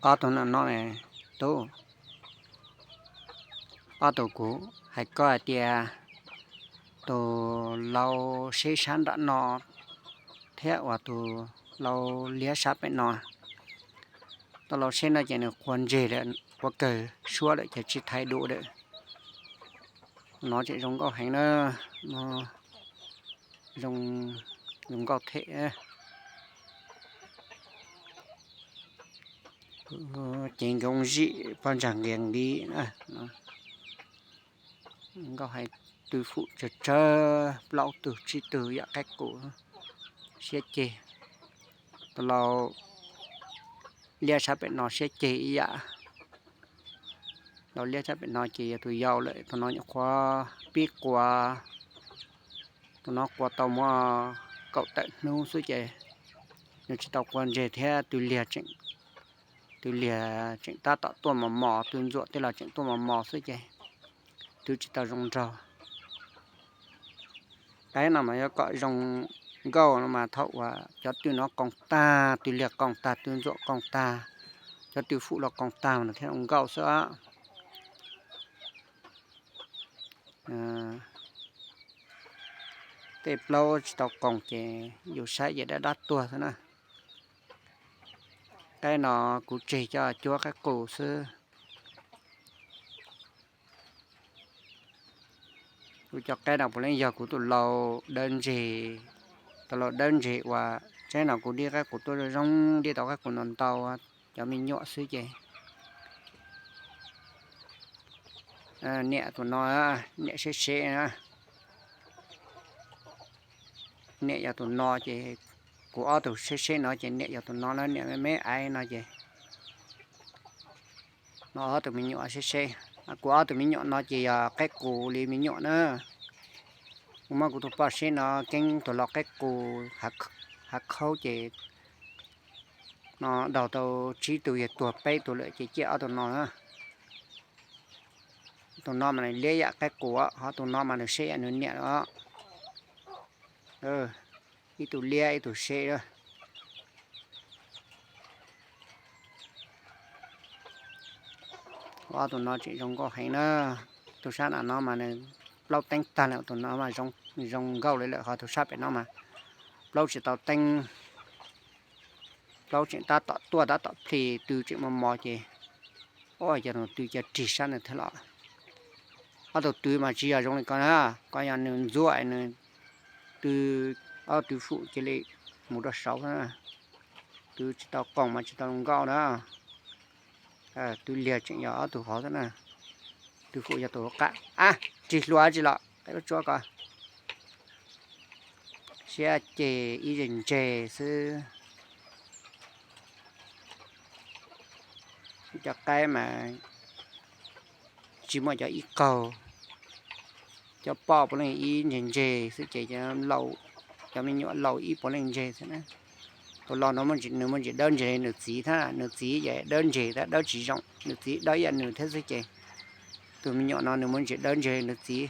Ob tug no no, tub, ob tug kuv hais koj hais tias tus lau seb sab nram no thiab uas tus lau liab sab pem no. Tus lau seb no ces nws quav ntseg lawm, quav kawg suab lawm ces tsis thaiv dua lawm. No tseem zoo nkauj heev na, no zoo nkauj thiab. Ces nkoos zim poj ntsag nqias nqis na. Nkauj heev, tw fum tsawg tsawg plaub tug tsib tug yam qaib qus siab ceg. Tus lau liab sab pem no siab ceg ib yam. Lau liab sab pem no ces yog tus yau lawm, tus no nyuam qhuav pib quav. Tus no quav tau muaj kaum tawm hnub xwb ces nws tsis tau quav ntseg thiab, tw liag tseem, tw liag tseem tab tom tuaj mos mos, tw ntxuam tej los tseem tuaj mos mos xwb ces tw tsis tau zoo nraug. Qaib no mas yuav kom zoo nkauj no mas thaum uas cov tw no qoos tag, tw liag qoos tag, tw ntxuam qoos tag, cov tw fum los qoos tag mas nws thiaj zoo nkauj xwb. Tej plaub tsis tau qoos ces yus saib ces dab dab tuag xwb na. Qaib no kuv tseg coj cuab qaib qus xwb. Kuv cov qaib no puav leej yog kuv tus lau dawb ntseg, tus lau dawb ntseg uas tsaib no kuv dib qaib qus tuaj zoo zoo, dib tau qaib qus ntau ntau, cov me nyuam xwb ces niam tus no, niam seb seb na. Niam yog tus no ces kuv ob tug seb seb no ces niam yog tus no na, niam me me aiv no ces no ob tug me nyuam seb seb. Kuv ob tug me nyuam no ces yog qaib qus li me nyuam na. Kuv muab kuv tus poj seb no keeb tus lau qaib qus hav khaub ces no daug tau tsib tug yog tuag peb tug lawm ces ciaj ob tug no. Tus no mas nws liab yam qaib qus, ho tus no mas nws seb yam nws niam os. Ib tug liab ib tug seb. Ob tug no tseem zoo nkauj heev na. Tus sab nram no mas nws plaub teeb tag lawm, tus no mas zoo nkauj li lawm, ho tus sab pem no mas plaub tsis tau teeb. Plaub tseem tab tom tuaj tab tom plis, tw tseem mos mos ces, o, yog tus tw cov rig sab nws thiab los. Ob tug tw mas tsis yog zoo li ko na, ko yog nws ntxuam nws tw, ob tw fum cia li mus rau saud. Tw tsis tau qoos mas tsis tau zoo nkauj na. Tw liag tseem yog ob tug hov xwb na, tw fum yog tus hauv qab. A, rig hlua tsis los qe lub tsuab ko. Siab ceg ib zej ntseg xwb. Cov qaib mas tsis muaj cov ib qaug, cov poj puav leej ib ntseg ntseg xwb ces cov me nyuam laus ib puav leej ntseg xwb na. Tus laus no nws muaj ntsis dawb ntseg li nws txiv thiab, nws txiv ces dawb ntseg thiab dawb tsis zoo, nws txiv dawb ib yam nws thiab xwb ces tus me nyuam no nws muaj ntsis dawb ntseg li nws txiv.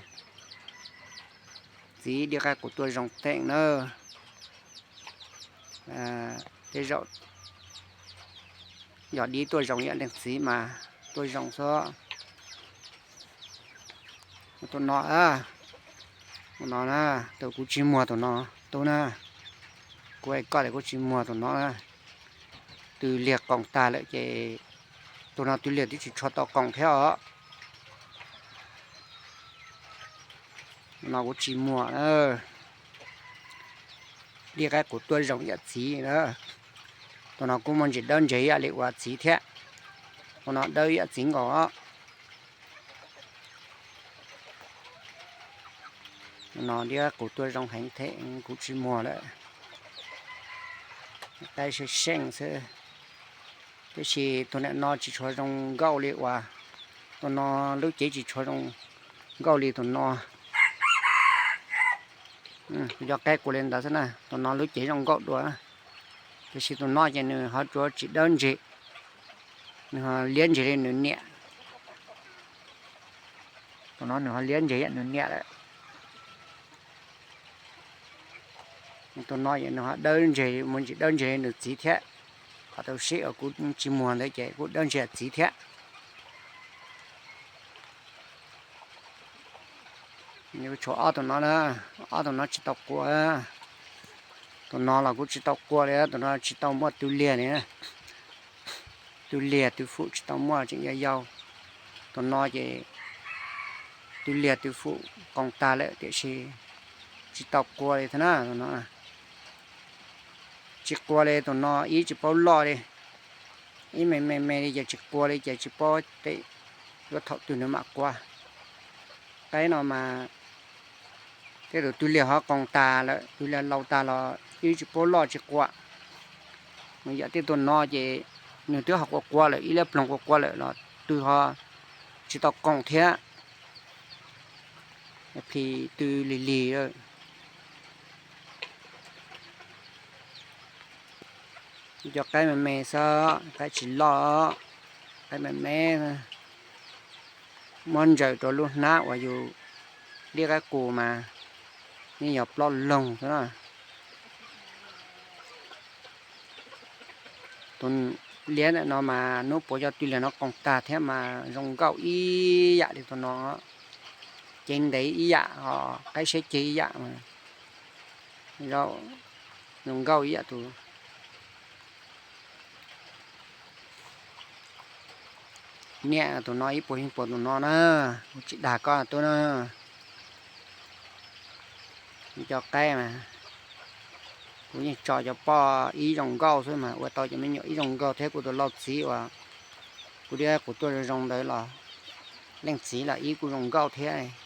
Txiv dib qaib qus tuaj zoo teej na. Tej zaum yog dib tuaj zoo ib yam leej txiv mas tuaj zoo xwb. Tus no, tus no na, tus kuv tsis muag tus no, tus na, kuv hais koj tias kuv tsis muag tus no na. Tw liag qoos tag lawm ces tus no tw liag twb tsis tshua tau qoos thiab os. Tus no kuv tsis muag na. Dib qaib qus tuaj zoo ib yam txiv na. Tus no kuj muaj ntsis dawb ntseg ib yam li uas txiv thiab. Tus no dawb ib yam txiv nkaus. No dib qaib qus tuaj zoo heev thiab kuv tsis muag lawm. Qaib seej seej xwb. Tiam sis tus niam no tsis tshua zoo nkauj li uas tus no, lub cev tsis tshua zoo nkauj li tus no. Kuv cov qaib qus li ntawd xwb na, tus no lub cev zoo nkauj dua. Tiam sis tus no ces nws ho tsuas tsis dawb ntseg, nws ho liab ntseg li nws niam. Tus no nws ho liab ntseg yam nws niam lawm. Tus no ces nws ho dawb ntseg, muaj ntsis dawb ntseg li nws txiv thiab. Qhov tau sib uas kuv tsis muag ntawd ces kuj dawb ntsia txiv thiab. Tshuav ob tug no na, ob tug no tsis tau qua. Tus no los kuv tsis tau qua li, tus no tsis tau muaj tw liag li. Tw liag tw fum tsis tau muaj, tseem yau yau. Tus no ces tw liag tw fum qoos tag lawm tiam sis tsis tau qua li thiab na. Tus no tsis qua li, tus no ib tsis paub loj li, ib me me me li ces tsis qua li ces tsis paub tej, yuav thaum twg nws mam qua. Qaib no mas tej tus tw liag ho qoos tas lawm, tw liag laus tag los ib tsis paub loj tsis qua. Yam tej tus no ces nws twb ho qua qua lawm, ib liab ploog qua qua lawm los tw ho tsis tau qoos thiab. Phim tw lig lig. Cov qaib me me xwb, qaib tsis loj, qaib me me. Muab ntsaws rau lub hnab uas yus liab qaib qus mas yeej yog ploj loog xwb na. Tus liab ntawm no mas hnub puav cov tw liag no qoos tag thiab mas zoo nkauj ib yam li tus no, cev ntev ib yam, qaib siab ceg ib yam, zoo nkauj ib yam tus. Niaj tus no ib puas yeej puas tus no na, kuv tsis dag koj tub na. Cov qaib mas kuv yeej tso cov poj ib zoo nkauj xwb mas ua tau cov me nyuam ib zoo nkauj thiab kuv tus lauj txiv uas kuv liab qus tuaj zoo zoo ntawd los leej txiv los ib kuj zoo nkauj thiab.